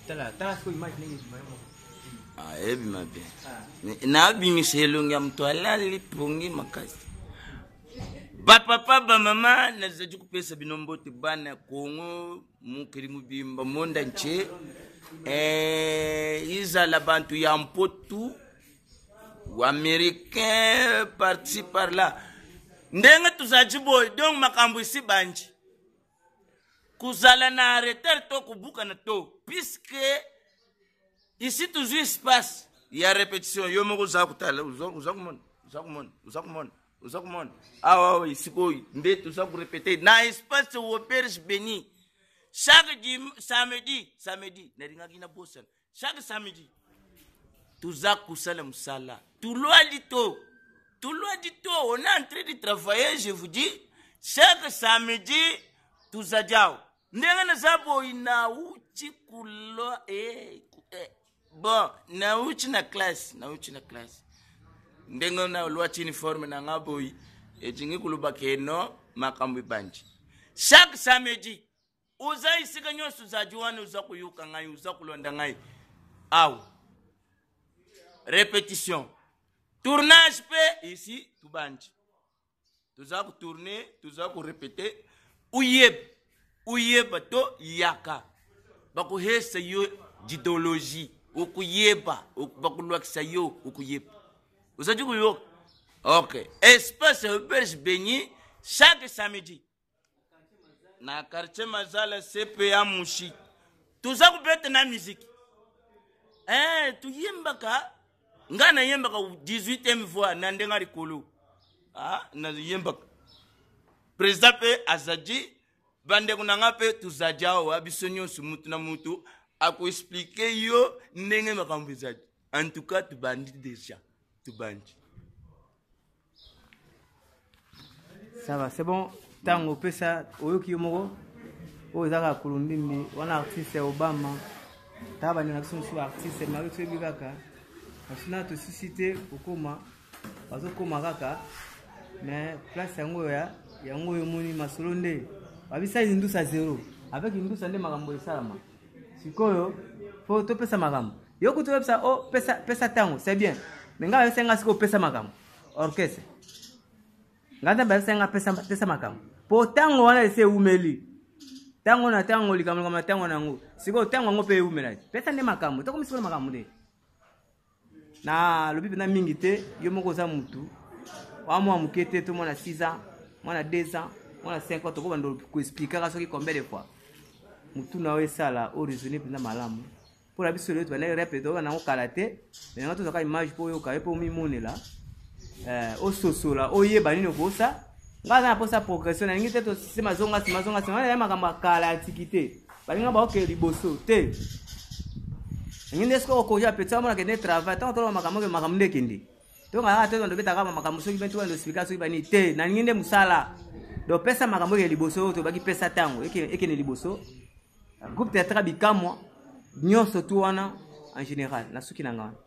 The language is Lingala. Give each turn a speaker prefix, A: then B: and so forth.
A: Tala tala sikoyo image ndenge ebima yo moko.
B: Ah, ebima bien. Ah. Nabimisa elongi ya moto alali pongi makasi. Bapapa bamama, nazali kopesa bino mbote bana Kongo mokili mobimba monde entier eh, izala bantu ya mpotu américain parti par là ndenge tozali boye donc makambo esi banji kozala na retard to kobukana to puisque ici tozwi espace ya répétition yo moko oza kotala oza komona oza komona oza komona oza komona awa awa esika oyo nde toza korepete na espace auberge beni chaque samedi samedi nalingaki nabosana chaque samedi toza kosala mosala tolwali to tolwali to on est en train de travailler, je vous dis, chaque samedi tozali awa. Ndenge naza boyi, nauti kulo eh, eh, bon, nauti na classe, nauti na classe ndenge nalwati uniforme na nga boyi, elingi koloba ke no makambo ebandi chaque samedi. Oza esika nyonso ozali wana, oza koyoka ngai, oza kolanda ngai awa, répétition, tournage mpe ici tubandi, toza kotourne, toza korepete. Uyeba uyeba to yaka, bakohesa yo didologie, okuyeba, bakolwakisa yo, okuyeba, ozali koyoka. Ok, espace auberge beni chaque samedi na quartier Mazala CPA Mushi, toza kobeta na musique eh, toyembaka. Ngai nayembaka 18e voix na ndenge ya likolo. Ah, nayembaka président mpe azadi, bandeko na ngai mpe tozadi awa, biso nyonso mutu na mutu akoexplike yo ndenge makambo ezali. En tout cas tobandi déjà, tobandi.
A: Ça va, c'est bon. Ntango opesa oyoki yo moko oyo eza kaka kulumbimbi wana, artiste ya Obama. Tala bandeko na biso mosusu, artiste mayo toyebi kaka biso na tosisi te kokoma, bazokoma kaka, mais place yango ya yango oyo omoni masolo nde babisali ndusa zero avec ndusa nde makambo esalama sikoyo. Fo topesa makambo yo kutu oyebisa o oh, pesa, pesa ntango, c'est bien, mais ngai bayebisa nga sikoyo pesa makambo orchestre. Ngai nzambe ayebisa nga pesa, pesa makambo mpo ntango wana esi ewumeli, ntango na ntango, likambo likambo na ntango na yango. Sikoyo ntango yango mpe ewumelaki, pesa nde makambo, tokomi sikoyo na makambo nde nalobi mpenza mingi te. Yo moko oza mutu wa mwa moke te, to mwana 6 ans, mwana 2 ans, mwana 5 ans, tokobanda koexplikaka soki combien de fois mutu na yo esala oraisonne mpenza malamu. Mpo na biso lelo tobandaki rep, toyoka nango kala te, me nanga tozwaka image mpo oyoka ye, mpo omimonela, ososola, oyeba nini okosa. Ngai aza na mposa progression, nalingi te tosema zonga nsima, zonga nsima wana ya makambo ya kala ya antiquité. Balinga baokende liboso te, ndenge nde sikoyo okoki apeti amona kende travail. Ntango toloba makambo oke makambo nde ekende, tongaka te, tondobetaka makambo soki mpe tobanda explika soki bani te. Nalingi nde mosala, donc pesa makambo ekende liboso. Oyo tobaki pesa ntango ekende liboso, groupe théâtral bikamwa nyonso tu wana en général. Nasuki na nga wana.